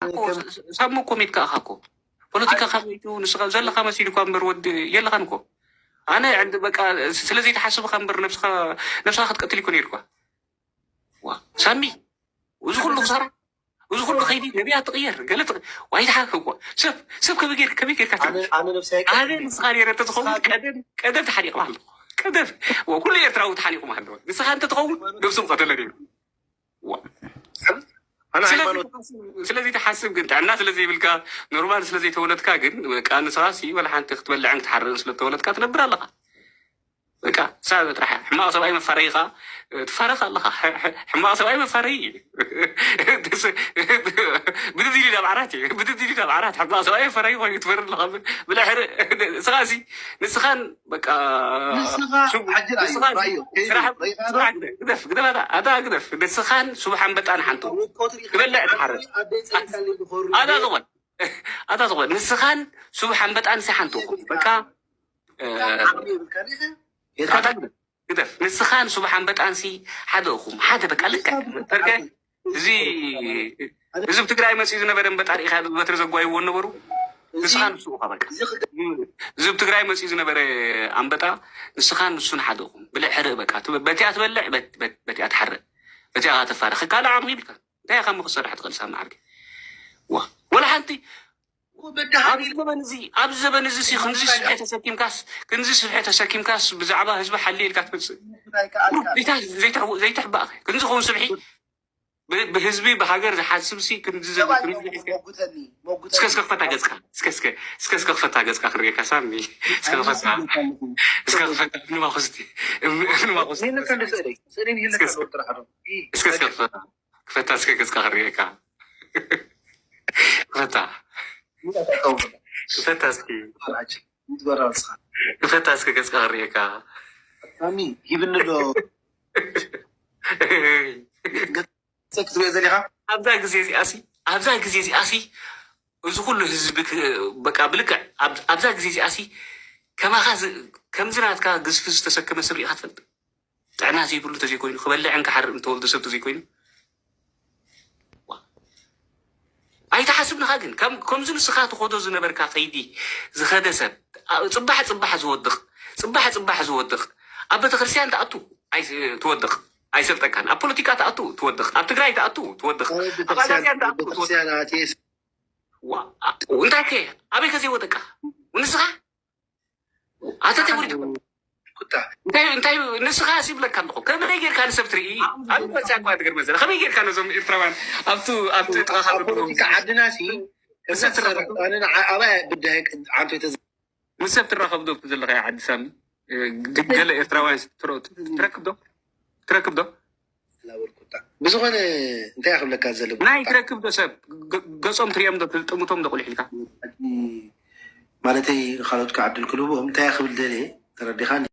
እኮ፣ ሳሚ እኮ ሜትካ ኢኻ እኮ። ፖለቲካ ካበይቱ ንስኻ ዘለኻ መሲሉ እኳ እምበር ወዲ የለኻን እኮ። ኣነ ዕድ-፣ በቃ ስለዘይትሓስብ እኻ እምበር ነብስኻ፣ ነብስኻ ክትቀትል እኮ ነይርኳ። ዋ፣ ሳሚ፣ እዚ ኩሉ ክሳራ፣ እዚ ኩሉ ከይዲ ነቢያ ትቕየር፣ ገለ ትቕ-፣ ዋይ፣ ትሓ-፣ እኮ ሰብ፣ ሰብ ከመይ ጌር-፣ ከመይ ጌርካ ኣነ ትብል? ኣነ ነብሰይ ኣነ ኣይቀትልን። ንስኻ ነይረ እንተትኸውን ንስኻ ቀደም፣ ቀደም ተሓኒቕማ ኣለኹ። ቀደም፣ ዋ፣ ኩሉ ኤርትራዊ ተሓኒቑማ ኣለዎ። ንስኻ እንተትኸውን ነብሱ ምቐተለ ነይሩ። ዋ። ኣነ ስለዚ ሃይማኖት ስለዚ ትሓስብ ግን ጥዕና ስለዘይብልካ ኖርማል ስለዘይተወለድካ ግን በቃ ንስኻሲ ወላ ሓንቲ ክትበልዕን ክትሓርዕን ስለተወለድካ ትነብር ኣለኻ። በቃ ሳብ ጥራሕ ሕማቕ ሰብኣይ መፋረይኻ ትፋረኽ ኣለኻ። ሕማቕ ሰብኣይ መፋረይ እዩ። ብድድ ኢሉ ናብ ዓራት እዩ። ብድድ ኢሉ ናብ ዓራት ሕማቕ ሰብኣይ መፋረይ ኮይኑ ትፈርድ ኣለኻ። ብልሕሪ ንስኻሲ ንስኻን በቃ ንስኻ ሱብ-፣ ሓጅር እዩ፣ ንስኻን ራእዩ፣ ከይዱ፣ ስራሕ፣ ሪኢኻ ዶ? ስራሕ ግደፍ፣ ግደፍ፣ ግደፍ፣ ኣታ፣ ኣታ ግደፍ። ንስኻን ሱብ ሓንበጣን ሓንቶ ኣብ ውድቀቱ ሪኢኻ ትበልዕ ዶ? ትሓርድ። ኣብ ደይ ጸኒካ ልዩ ዝኸሩ ኣታ ዝቖን፣ ኣታ ዝቖን፣ ንስኻን ሱብ ሓንበጣን ሲ ሓንቶ እኮ። በቃ፣ እ፣ ዓቕሚ የብልካ ዲኻ? ኣታ ግደፍ፣ ግደፍ። ንስኻን ሱብ ሓንበጣን ሲ ሓደ እኹም፣ ሓደ በቃ ልክዕ። ንስኻ ተርከ፣ እዚ፣ እዚ ኣብ ትግራይ መፂኡ ዝነበረ ኣንበጣ ርኢኻ በትሪ ዘጓይዎ ነበሩ። እዚ፣ ንስኻ ንሱ ኢኻ በቃ። እዚ ክገ- እዚ ኣብ ትግራይ መፂኡ ዝነበረ ኣንበጣ ንስኻ ንሱን ሓደ ኢኹም። ብልዕ ሕርእ በቃ። ትበ-፣ በቲኣ ትበልዕ፣ በት-፣ በት-፣ በቲኣ ትሓርእ። በቲኣ ትፋረኽ። ካልእ ዓቕሚ ይብልካ። እንታይ ኢኻ እሞ ክትሰርሕ ትኽእል ሳሚ ዓርኪ? ዋ፣ ወላ ሓንቲ። እኮ በዳሃ ኣብዚ ኢሉ ዘበን እዚ፣ ኣብዚ ዘበን እዚ ሲ ክንዚ ስፍሒ ተሰኪምካስ፣ ክንዚ ስፍሒ ተሰኪምካስ ብዛዕባ ህዝቢ ሓሊ ኢልካ ትመጽእ? ኣይከኣልካ። ዘይታ-፣ ዘይታ-፣ ዘይትሕባእ። ክንዚ ኸውን ስብሒ ብ-፣ ብህዝቢ ብሃገር ዝሓስብ ሲ ክንዚ ዘ-፣ ሰባት ክንዚ እዮም። ሞጉተኒ፣ ሞጉተኒ። እስከ፣ እስከ ክፈታ ገጽካ። እስከ፣ እስከ፣ እስከ፣ እስከ ክፈታ ገጽካ ክርእየካ ሳሚ። እስከ ክፈታ። እስከ ክፈታ። እምኒ ማኾስቲ። እምኒ፣ እምኒ ማኾስቲ። ይህን ከንዲ ስእለይ። ስእለይ ይህን እስከ፣ ከንዲ ጥራሕ ዶ? እስከ፣ እስከ ክፈታ። ክፈታ እስከ ገጽካ ክርእየካ። ክፈታ። ክፈታ እስኪ። ይትበራ ንስኻ። ክፈታ እስከ ገጽካ ክርእየካ። ሳሚ፣ ሂብኒ ዶ? ገጽ ክትሪኦ ዘሊኻ? ኣብዛ ግዜ እዚኣ ሲ፣ ኣብዛ ግዜ እዚኣ ሲ፣ እዚ ኩሉ ህዝቢ ክ-፣ በቃ ብልክዕ ኣብ-፣ ኣብዛ ግዜ እዚኣ ሲ፣ ከማኻ ዝ-፣ ከምዚ ናትካ ግዝፊ ዝተሰከመ ሰብ ርኢኻ ትፈልጥ? ጥዕና ዘይብሉ እንተዘይኮይኑ፣ ክበልዕን ክሓርዕን ተወልዶ ሰብ እንተዘይኮይኑ፣ ኣይትሓስብ ንኻ ግን፣ ከም-፣ ከምዚ ንስኻ ትኸዶ ዝነበርካ ከይዲ ዝኸደ ሰብ፣ ኣ-፣ ጽባሕ ጽባሕ ዝወድቕ፣ ጽባሕ ጽባሕ ዝወድቕ፣ ኣብ ቤተክርስትያን ትኣቱ፣ ኣይ-፣ ትወድቕ፣ ኣይሰልጠካን። ኣብ ፖለቲካ ትኣቱ፣ ትወድቕ። ኣብ ትግራይ ትኣቱ፣ ትወድቕ። ኣብ ኣብ ቤተክርስትያን፣ ኣጋዝያን ትኣቱ፣ ትወድቕ። ቤተክርስትያን ኣትየ ዋ፣ ኣ-፣ እንታይ ከ፣ ኣበይ ከ ዘይወደቅካ? ንስኻ? ኣተ ተወሪዱ። ኩታ። እንታይ፣ እንታይ ንስኻ ሲ ይብለካ ኣለኹ። ከመይ ጌርካ ንሰብ ትርኢ? ኣብ መጽያ እኳ ትገርመ ዘላ። ከመይ ጌርካ ነዞም ኤርትራውያን ኣብቱ፣ ኣብቱ ጥቓኻ ኣብ ዘለዉ ፖለቲካ ዓድና ሲ፣ ንሰብ ትራኸብ ዶ? ኣነ ንዓ-፣ ኣባይ ብዳይ ዓንቶ ይተዝ-፣ ምስ ሰብ ትራኸብ ዶ ዘለኻ ዓዲ ሳሚ? እ፣ ግ-፣ ገለ ኤርትራውያን ሲ ትረ-፣ ትረክብ ዶ? ትረክብ ዶ? እናበልኩ እታ። ብዝኾነ እንታይ ክብለካ ዘለኹ? ናይ ትረክብ ዶ ሰብ? ገ-፣ ገጾም ትሪኦም ዶ? ትጥምቶም ዶ ቁሊሕ ኢልካ? ማለተይ ንኻልኦት ከዓ ዕድል ክህብዎም እንታይ ክብል ደልየ ተረዲኻኒ?